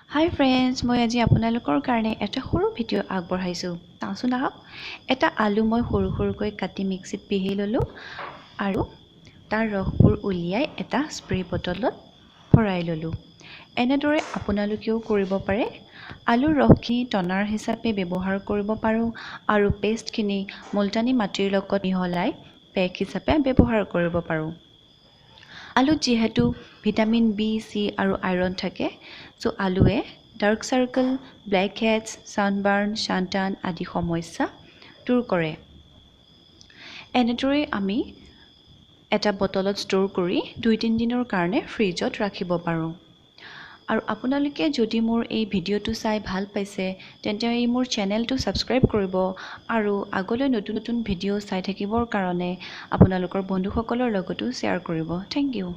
হাই friends, মই আজি আপোনালোকৰ কাৰণে এটা সৰু ভিডিঅ' আগবঢ়াইছোঁ। চাওঁচোন আহক। এটা আলু মই সৰু সৰুকৈ কাটি মিক্সিত পিহি ল'লোঁ আৰু তাৰ ৰসবোৰ উলিয়াই এটা স্প্ৰে বটলত ভৰাই ল'লোঁ। এনেদৰে আপোনালোকেও কৰিব পাৰে। আলুৰ ৰসখিনি টনাৰ হিচাপে ব্যৱহাৰ কৰিব পাৰোঁ আৰু পেষ্টখিনি মুলতানী মাটিৰ লগত মিহলাই পেক হিচাপে ব্যৱহাৰ কৰিব পাৰোঁ। আলুত যিহেতু ভিটামিন বি, চি আৰু আইৰণ থাকে, চ' আলুৱে dark circle, blackheads, sunburn, suntan আদি সমস্যা দূৰ কৰে। এনেদৰেই আমি এটা বটলত ষ্ট'ৰ কৰি 2-3 দিনৰ কাৰণে ফ্ৰিজত ৰাখিব পাৰোঁ। আৰু আপোনালোকে যদি মোৰ এই ভিডিঅ'টো চাই ভাল পাইছে, তেন্তে এই মোৰ চেনেলটো ছাবস্ক্ৰাইব কৰিব আৰু আগলৈ নতুন নতুন ভিডিঅ' চাই থাকিবৰ কাৰণে আপোনালোকৰ বন্ধুসকলৰ লগতো শ্বেয়াৰ কৰিব। Thank U.